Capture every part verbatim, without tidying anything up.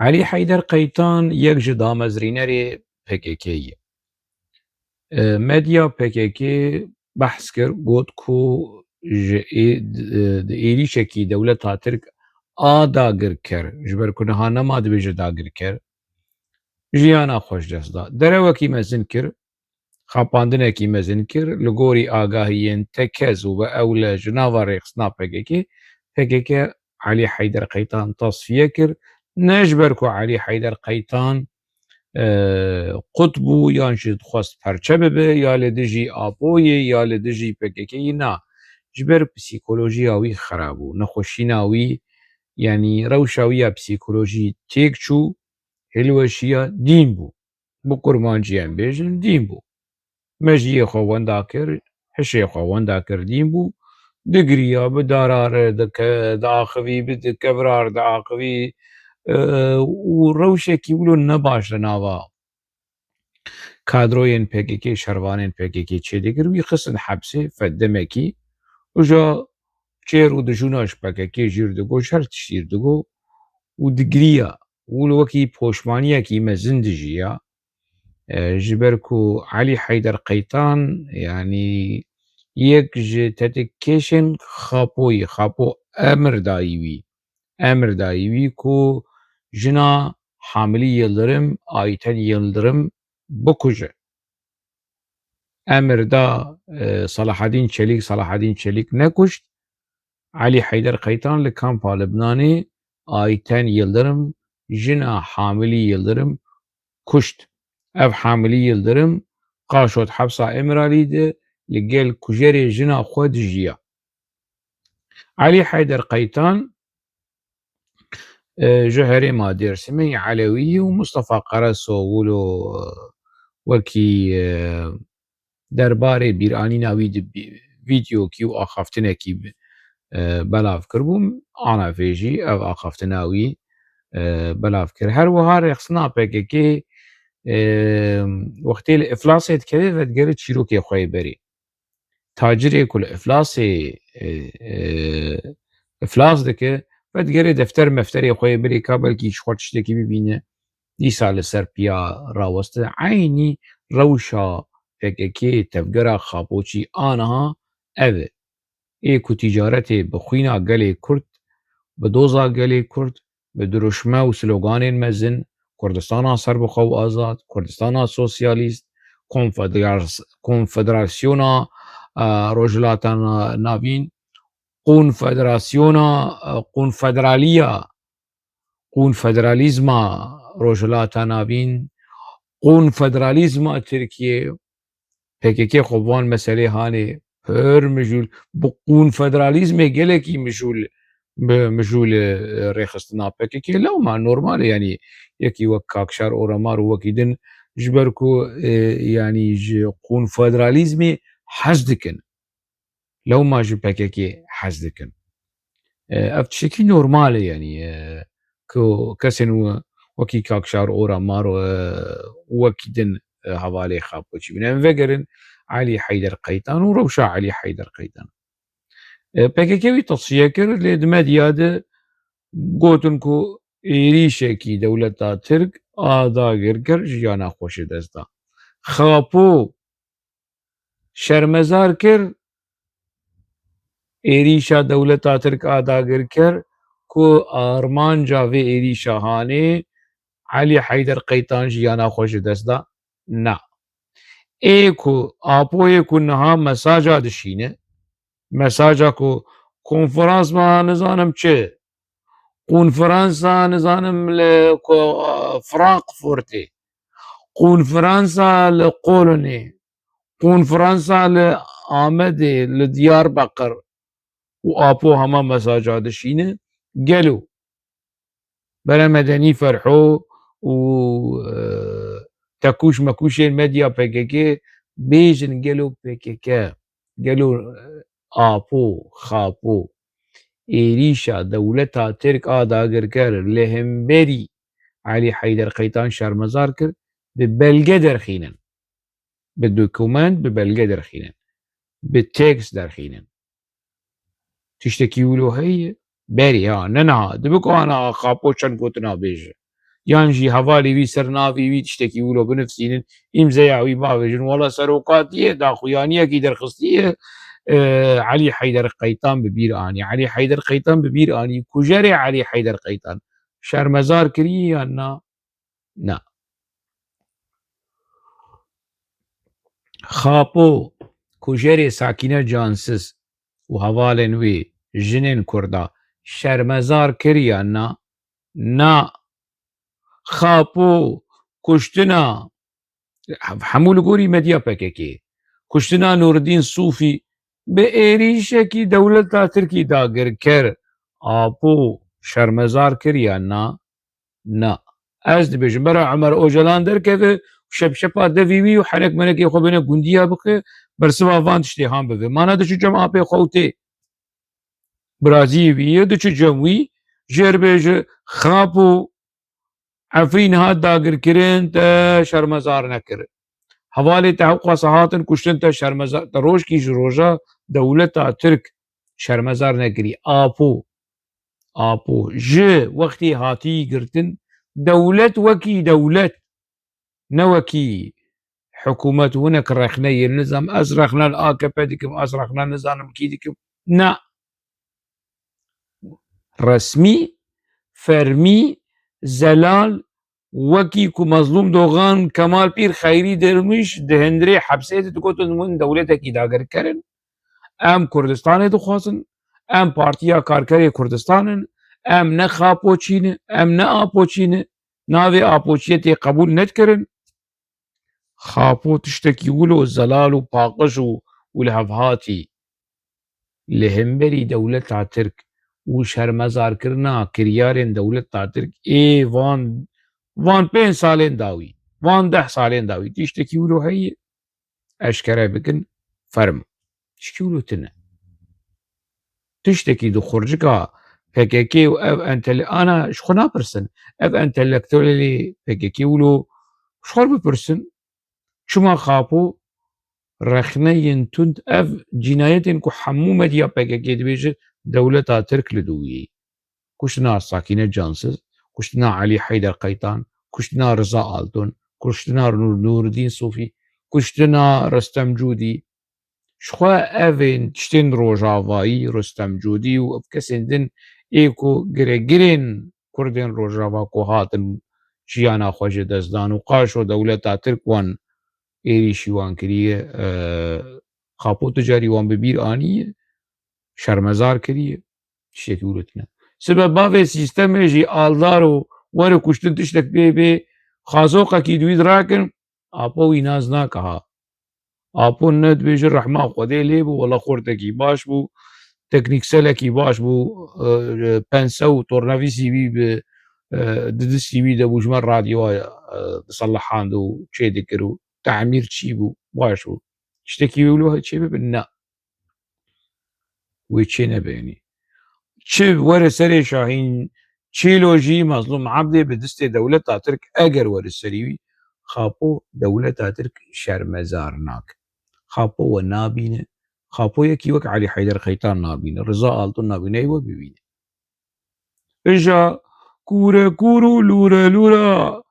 Elî Heyder Qeytan yek ji damezrînerê P K K ye. E, medya P K K behs kir, got ku ji ê-, di, di êrîşekî dewleta Tirk a dagirker, ji ber ku niha nema dibêje dagirker, jiyana xwe ji dest da. Derewekî mezin kir, xapandinekî mezin kir, li gorî agahiyên tekez û bi ewle ji nava rêxistina P K K, P K K Elî Heyder Qeytan tasfiye kir, ne ji ber ku Elî Heyder Qeytan, e, qut bû yan jî dixwest perçe bibe, ya li dijî Apoyê, ya li dijî P K K'yê, na. Ji ber psîkolojiya wî xera bû, nexweşîna wî, yanî rewşa wî ya psîkolojî têk çû, hilweşiya dîn bû. Bi kurmancî em bêjin, dîn bû. Mejiyê xwe wenda kir, hişê xwe wenda kir, dîn bû. Digiriya, bi darare dike-, diaxivî, bi di-, kevrar diaxivî, e, û rewşekî wilo nebaş li nava kadroyên P K K, şervanên P K K çêdikir. Wî xistin hepsê fed demekî. Uja çêr û dijûna ji P K K jîr digo, ji her tiştî digo û digiriya. Wilo wekî poşmaniyekî mezin dijiya. E, ji ber ku Elî Heyder Qeytan, yanî yek ji tetikkeşên Xapoyê, Xapo emir dayî wî. Emir dayî wî ku jina Hamilî Yildirim, Ayten Yildirim bikuje. Emir da, e, Salahedîn Çelîk, Salahedîn Çelîk nekuşt. Elî Heyder Qeytan li kampa Libnanê Ayten Yildirim, jina Hamilî Yildirim kuşt. Ev Hamilî Yildirim qaşot hepsa Îmralî de li gel kujerê jina xwe dijiya. Elî Heyder Qeytan, e, ji herêma Dêrsimê yê Elewî ye û Mustafa Qereso wilo, e, wekî, e, derbarê bîranîna wî di bî-, vîdeokî û axaftinekî bi-, e, belav kiribû. Ana vê jî ev axaftina wî, e, belav kir. Her wiha rêxistina P K K, e, wextê li îflasê dikeve, vedigere çîrokê xwe yê berê. Tacirê ku li îflasê, e, e, îflas dike, vedigere defter mefterê xwe yê berê, ka belkî ji xwe tiştekî bibîne. Dîsa li ser piya raweste. Eynî rewşa P K K, tevgera Xapoçî aniha ev e. Ê ku tîcaretê bi xwîna gelê Kurd, bi doza gelê Kurd, bi dirûşme û sloganên mezin, Kurdistana serbixwe û azad, Kurdistana sosyalîst, konfederas-, konfederasyona, e, Rojhilata Na-, Navîn, konfederasyona, e, konfederaliya, konfederalîzma Rojhilata Navîn, konfederalîzma Tirkiyê, P K K xwe bi van meselê hanê pir mijûl, bi qûnfederalîzmê gelekî mijûl, bi mijûl, e, rêxistina P K K. Lewma normal e, yanî yekî wek Kakşar Oramar û wekî din, ji ber ku, e, yanî ji qûnfederalîzmê hez dikin. Lewma ji P K K hez dikin. E, ev tiştekî normal e, yanî, e, ku kesên we-, wekî Kakşar Oramar, e, wekî din, e, hevalê Xapoçî bin. Em vegerin Elî Heyder Qeytan û rewşa Elî Heyder Qeytan. E, P K K wî tesfiye kir, lê di medya de gotin ku êrîşekî dewleta Tirk a dagirker jiyana xwe ji dest da. Xapo şermezar kir, êrîşa dewleta Tirk a dagirker ku armanca vê êrîşa hanê Elî Heyder Qeytan jiyana xwe ji dest da. Na. Ê ku Apoyê ku niha mesaja dişîne, mesaja ku konferans ma nizanim çi, konferansa nizanim li ku, Frankfurtê, konferansa li Kolonê, konferansa li Amedê, li Diyarbekir û Apo hema mesaja dişîne. Gelo bere medenî Ferho û, e, tekûş mekûşên medya P K K bêjin, gelo P K K, gelo, e, Apo, Xapo êrîşa dewleta Tirk a dagirker li hemberî Elî Heyder Qeytan şermezar kir, bi belge derxînin. Bi dokument, bi belge derxînin. Bi tekst derxînin. Tiştekî wilo heye? Berî ha, ne niha. Dibe ku ana Xapo çend gotina bêje. Yan jî hevalê wî ser navê wî tiştekî wilo binivîsînin, îmzeya wî bavêjin, wela serokatiyê daxuyaniyekî derxistiye, e, Elî Heyder Qeytan bi bîr anî. Elî Heyder Qeytan bi bîr anî. Kujerê Elî Heyder Qeytan şermezar kiriye yan na? Na. Xapo kujerê Sakîne Cansiz û hevalên wê, jinên Kurda, şermezar kir yan na? Na. Xapo kuştina, hemû li gorî medya P K K, kuştina Nûreddîn Sûfî bi êrîşekî dewleta Tirkî dagirker, Apo şermezar kir yan na? Na. Ez dibêjim, bera Omer Ocalan derkeve û şepşepa devî wî û henek menekê xwe bêne gundiya bike, bersiva van tiştê han bibe. Mana diçû cem apê xwe û tê biraziyê wî ye, diçû cem wî, jê re bêje, Xapo, Efrîn hat dagirkirin, te şermezar nekir. Hevalê te hewqas hatin kuştin, te şermezar, te rojkî ji roja dewleta Tirk şermezar nekirî. Apo. Apo. Ji wextê hatî girtin, dewlet wekî dewlet, ne wekî hikûmet, hinek rexne yên nizam, ez rexne li A K P dikim, ez rexne nizanim kî dikim. Na. Resmî, fermî, zelal, wekî ku Mezlûm Dogan, Kemal Pîr, Xeyrî Derwîş di hundirê hepsê de digotin, hûn dewletekî dagirker in. Em Kurdistanê dixwazin, em Partiya Karkerê Kurdistan in, em ne Xapoçî ne, em ne Apoçî ne, navê Apoçiyê tê qebûl nedikirin. Xapo tiştekî wilo zelal û paqij û, û lihevhatî li hemberî dewleta Tirk û şermezarkirina kiryarên dewleta Tirk, ê van, van pênc salên dawî, van deh salên dawî tiştekî wilo heye, eşkere bikin, fermo. Tişkî wilo tune. Tiştekî di xurcika P K K û ev entele-, ana ji xwe napirsin. Ev entelektuelê P K K wilo ji xwe bipirsin. Çima Xapo rexneyên tund, ev cînayetên ku hemû medya P K K dibêje, dewleta Tirk li dû yî. Kuştina Sakîne Cansiz, kuştina Elî Heyder Qeytan, kuştina Riza Altun, kuştina Nur-, Nûreddîn Sofî, kuştina Rustem Cûdî. Ji xwe evên tiştên rojavayî, Rustem Cûdî û ev kesên din ê ku giregirên Kurdên Rojava ku hatin jiyana xwe ji dest dan û qaşo dewleta Tirk wan êrîşî wan kiriye, e, Xapo tu carî wan bi bîr aniye, şermezar kiriye. Tiştekî wilo tune. Sibe bavê sîstemê jî aldar û were kuştin tiştek pê bê, xazoqekî di wî dirakin, Apo wî nas nake ha. Apo ne dibêje rehma Xwedê lê bû, wela xortekî baş bû, teknîkselekî baş bû, e, pense û tornavîsî wî bi, e, di distî wî de bû, ji me radyoya, e, diselihand û çê dikir û temîr çî bû, baş bû. Tiştekî wilo çê bibe? Na. Wê çê nebênî. Çi were serê Şahîn, çî lo jî Mezlûm Ebdê bi distê dewleta Tirk eger were serî wî, Xapo dewleta Tirk şermezar nake. Xapo we nabîne. Xapo yekî wek Elî Heyder Xeytan nabîne. Riza Altun nabîne, ey we bibîne. Îja kûre kûr û lûre lûra,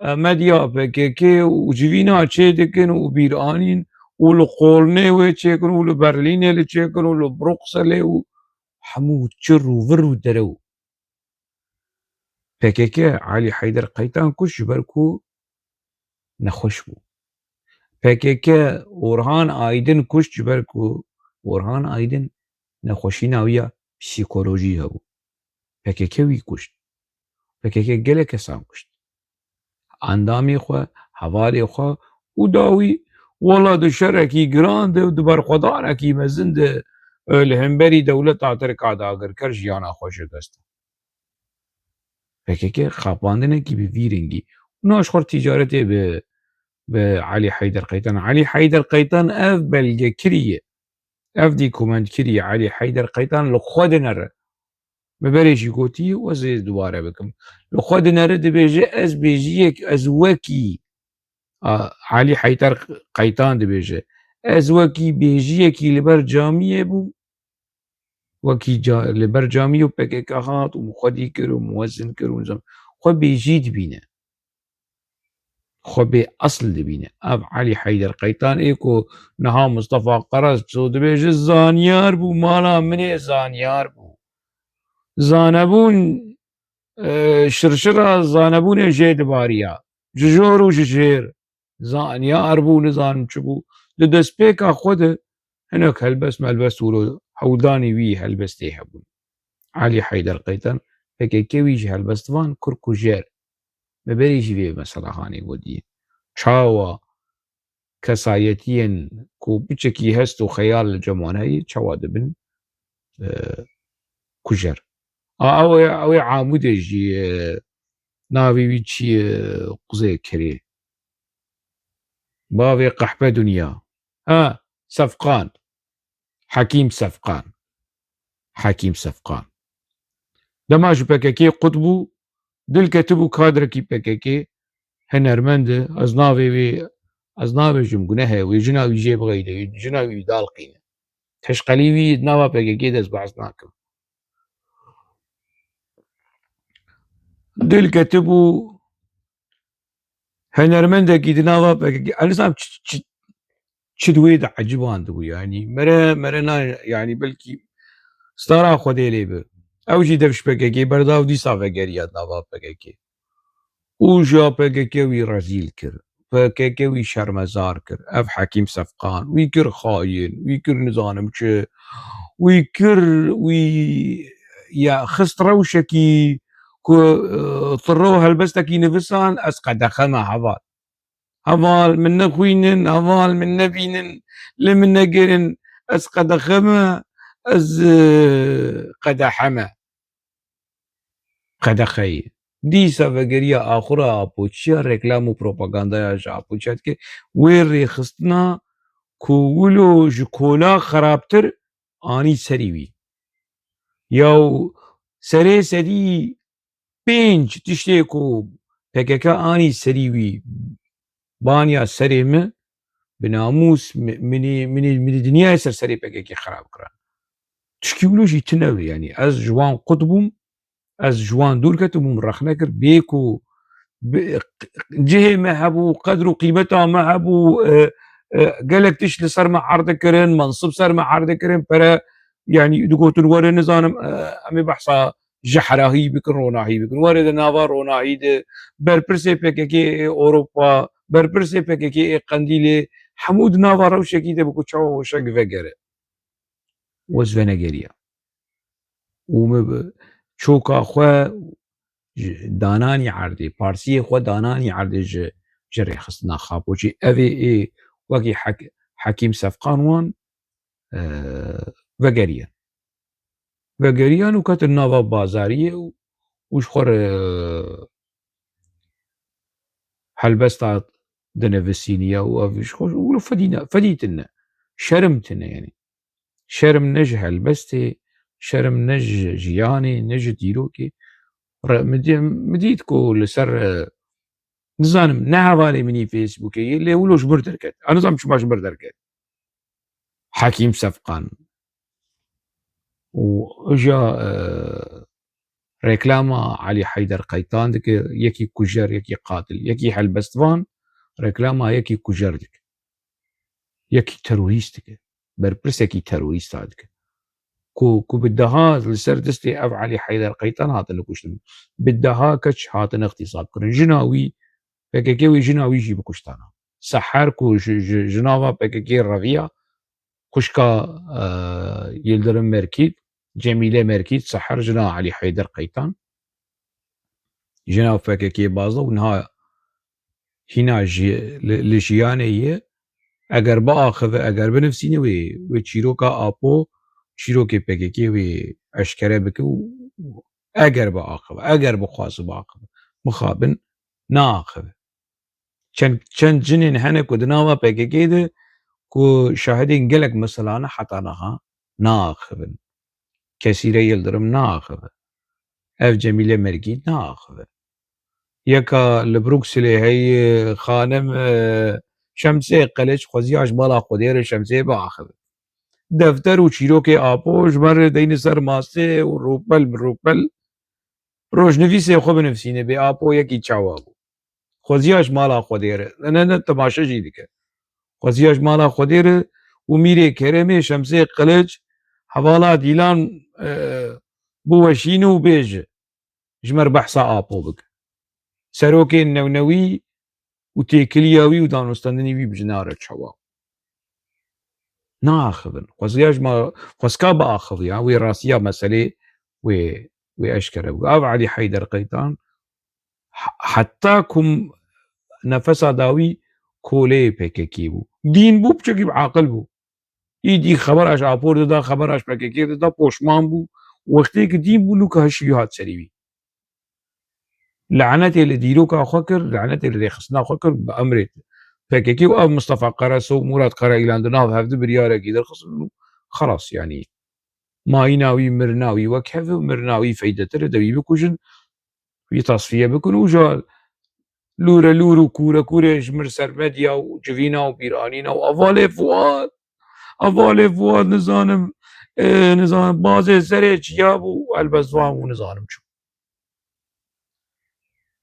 e, medya P K K û civîna çê dikin û bîr anîn û li Kolnê wê çêkin û li Berlînê li çêkin û li Brukselê û hemû çir û vir û derew. P K K Elî Heyder Qeytan kuşt ji ber ku nexweş bû. P K K Orhan Aydin kuşt ji ber ku Orhan Aydin nexweşîna wî ya psîkolojî hebû. P K K wî kuşt. P K K gelek kesan kuşt. Endamê xwe, hevalê xwe û dawî, wela di şerekî giran de û di berxwedanekî mezin de, e, li hemberî dewleta Tirka dagirker jiyana xwe ji dest da. P K K xapandinekî bi vî rengî. Û na ji xwe tîcaretê bi, bi Elî Heyder Qeytan. Elî Heyder Qeytan ev belgekirî ye. Ev dîkumentkirî ye. Elî Heyder Qeytan li xwe dinere. Me berê jî gotiye, ez ê dubare bikim. Li xwe dinere dibêje, ez bêjiyek, ez wekî, a, Elî Heyder Qeytan dibêje. Ez wekî bêjiyekî li ber camiyê bûm. Wekî ca-, li ber camiyê û P K K hat û min xwedî kir û min wezin kir û nizam. xwe bêjî dibîne. Xwe bê esil dibîne. Ev Elî Heyder Qeytan ê ku niha Mistefa Qeres diço dibêje, "Zanyar bû, mala min ê zanyar bû. Zanebûn, e, şirşira zanebûnê jê dibariya. Ji jor û ji jêr. Zanyar bû, nizanim çi bû." Di destpêka xwe de hinek helbest melbest wilo hewldanî wî helbestê hebûn. Elî Heyder Qeytan, P K K wî ji helbestvan kir kujer. Me berî jî vê mesela hanê gotiye. Çawa kesayetiyên ku piçekî hest û xeyal li cem wan heye, çawa dibin, e, kujer. A, ew ê, ew ê Amûdê jî, e, navê wî çi ye, quzê kirê. Bavê qehpe dinya. Ha, Sefqan. Hekîm Sefqan. Hekîm Sefqan. Dema ji P K K qut bû, dil ketibû kadrekî P K K, hunermend e, ez navê wê, ez nabêjim guneh e, wê jina wî jê bixeyde, wê jina wî dalqîne. Teşqelî wî di nava P K K de ez behs nakim. Dil ketibû, hunermendekî di nava P K K, ez nizanim çi, çi, çi di wê de ecibandibû, yanî mere, mere na, yanî belkî stara Xwedê lê bi. Ew jî dev ji P K K berdaw dîsa vegeriya nava P K K. Û ji ya P K K wî rezîl kir. P K K wî şermezar kir. Ev Hekîm Sefqan. Wî kir xayîn. Wî kir nizanim çi. Wî kir, wî ya xist rewşekî ku, e, tiro helbestekî nivisan, ez qedexe me heval. Heval min nexwînin, heval min nebînin, li min negirin, ez qedexe me, ez, e, qedehe me. Qedexeyê. Dîsa vegeriya axura Apoçiya, reklam û propagandaya ji Apoçiya dike. Wê rêxistina ku wilo ji kola xerabtir anî serî wî. Yaw serê sedî pênc tiştê ku P K K anî serî wî, baniya serê min, bi namûs mi-, minî, minî, minî dinyayê ser serê P K K xerab kirin. Tişkî wilo jî tune wê, yanî ez ji wan qut bûm, ez ji wan dûr ketim û min rexne kir, bê ku bi, cihê me hebû, qedr û qîmeta me hebû, e, e, gelek tişt li ser me erd dikirin, mensib ser me erd dikirin, pere, yanî digotin were nizanim, e, em ê behsa jehrahî bikin, ronahî bikin. Were di nava ronahî de berpirsê P K K ê Ewropa, berpirsê P K K ê Qendîlê, hemû di nava rewşekî de bû ku çawa weşek vegere. Wez venegeriya. Û min bi çoka xwe ji dananî erdê, parsiyê xwe dananî erdê ji, ji rêxistina Xapoçî. Ev ê, ê wekî Hek-, Hekîm Sefqan wan, e, vegeriyan. Vegeriyan û ketin nava bazariyê û, û ji xwe re helbesta dinivîsîniye û ev ji xwe wilo fedî ne, fedî tune. Şerm tune yanî. Şerm ne ji helbestê, şerm ne ji jiyanê, ne ji dîrokê. Re-, min dî-, min dît ku li ser, e, nizanim, ne hevalê min î Facebookê yê, lê wilo ji mir derket. Ez nizanim çima ji mir derket. Hekîm Sefqan. Û ja, e, reklama Elî Heyder Qeytan dike, yekî kujer, yekî qatil, yekî helbestvan, reklama yekî kujer dike. Yekî terorîst dike. Berpirsekî terorîsta dike. Ku, ku bi deha li ser destê ev Elî Heyder Qeytan hatine kuştin. Bi deha keç hatine îxtîsab kirin. Jina wî, P K K wê jina wî jî bikuştana. Seher ku ji, ji, ji nava P K K reviya, xwişka, e, Yildirim Merkît, Cemîle Merkît, Seher jina Elî Heyder Qeytan. Jina P K K bazda û niha hîna ji, li, li jiyanê ye. Eger biaxive, eger binivsîne wê, wê çîroka Apo, çîrokê P K K wê eşkere bike û, û eger biaxive, eger bixwaze biaxive. Mixabin naaxive. Çend, çend cinên hene ku di nava P K K de ku şahidên gelek mesela ne heta niha naaxivin. Kesîre Yildirim naaxive. Ev Cemîle Mergî naaxive. Yeka li Brukselê heye, xanim, e, Şemsê Qiliç xweziya ji mala Xwedê re Şemsê biaxive. Defter û çîrokê Apo ji me re deyne ser masê û rûpel bi rûpel Rojnivîsê xwe binivîsîne, bê Apo yekî çawa bû. Xweziya ji mala Xwedê re. Ne, ne, ne, temaşe jî dike. Xweziya ji mala Xwedê re û Mîrê Keremê, Şemsê Qiliç, hevala Dîlan, e, biweşîne û bêje, ji me re behsa Apo bike. Serokên newnewî û têkiliya wî û danûstendinê wî bi jinara çawa. Naaxivin. Xweziya ji me, xwezka biaxiviya, wê rastiya meselê wê, wê eşkere bû. Ev Elî Heyder Qeytan, he-, heta ku nefesa dawî koleyê P K K bû. Dîn bû, piçekî bi aqil bû. Îdî xebera ji Apor dida, xebera ji P K K dida, poşman bû. Wextê ki dîn bû, nûka hişî hat serî wî. Lanetê li dîroka xwe kir, lanetê li rêxistina xwe kir, bi emrê P K K û ev Mustafa Karaso û Murat Karaîlan di nav hevdi biryarekî derxistin û xelas, yanî mayîna wî, mirina wî wek hev e, mirina wî feydetir e, de wî bikujin, wî tasfiye bikin û ja lûre lûr û kûre kûrê ji mir ser medya û civîna û bîranîna û hevalê Fuad, hevalê Fuad nizanim, e, nizanim bazê serê çiya bû, helbestvan bû nizanim çi.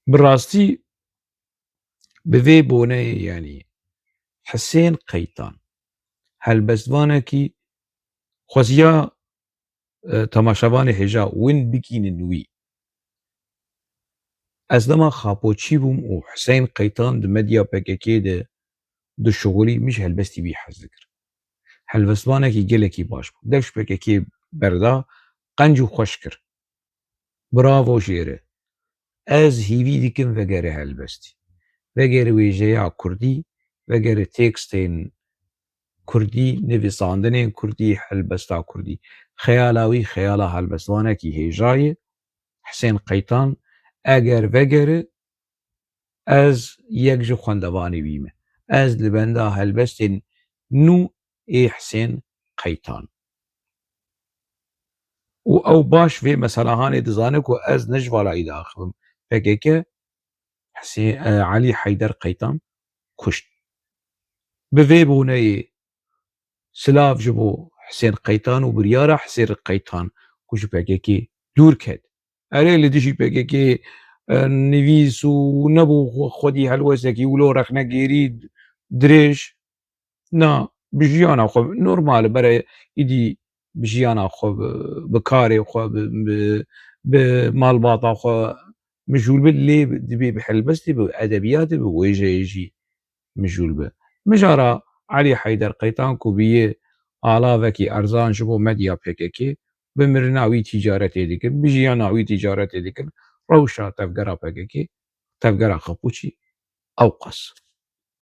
Bi rastî bi vê boneyê, yanî Hisên Qeytan, helbestvanekî xweziya, e, temaşevanê hêja win bikînin wî. Ez dema xapoçî bûm û Hisên Qeytan di medya P K K de dişuxulî, min ji helbestî wî hez dikir. Helbestvanekî gelekî baş bû. Dev ji P K K berda, qenc û xweş kir. Bravo jê re. Ez hîvî dikim vegere helbestî. Vegere wêjeya kurdî, vegere tekstên kurdî, nivîsandinên kurdî, helbesta kurdî. Xeyala wî xeyala helbestvanekî hêja ye. Hisên Qeytan, eger vegere, ez yek ji xwendevanê wî me. Ez li benda helbestên nû ê Hisên Qeytan. Û ew baş vê meselahanê dizane ku ez ne ji vala wî diaxivim. P K K Hisê-, e, Elî Heyder Qeytan kuşt. Bi vê boneyê silav ji bo Hisên Qeytan û biryara Hisên Qeytan ku ji P K K dûr ket. Erê, li dijî P K K, e, nivîs û nebû xwe-, xwedî helwestekî wilo rexnegêrî dirêj. Na, bi jiyana xwe normal e, bere îdî bi jiyana xwe, bi, bi karê xwe, bi, bi, bi malbata xwe mijûl be, lê dibê bi helbestê, bi edebiyatê, bi wêjeyê jî mijûl be. Mijara Elî Heyder Qeytan ku bûye alavekî erzan ji bo medya P K K, bi mirina wî tîcaretê dikin, bi jiyana wî tîcaretê dikin, rewşa tevgera P K K, tevgera xapûçî ewqas.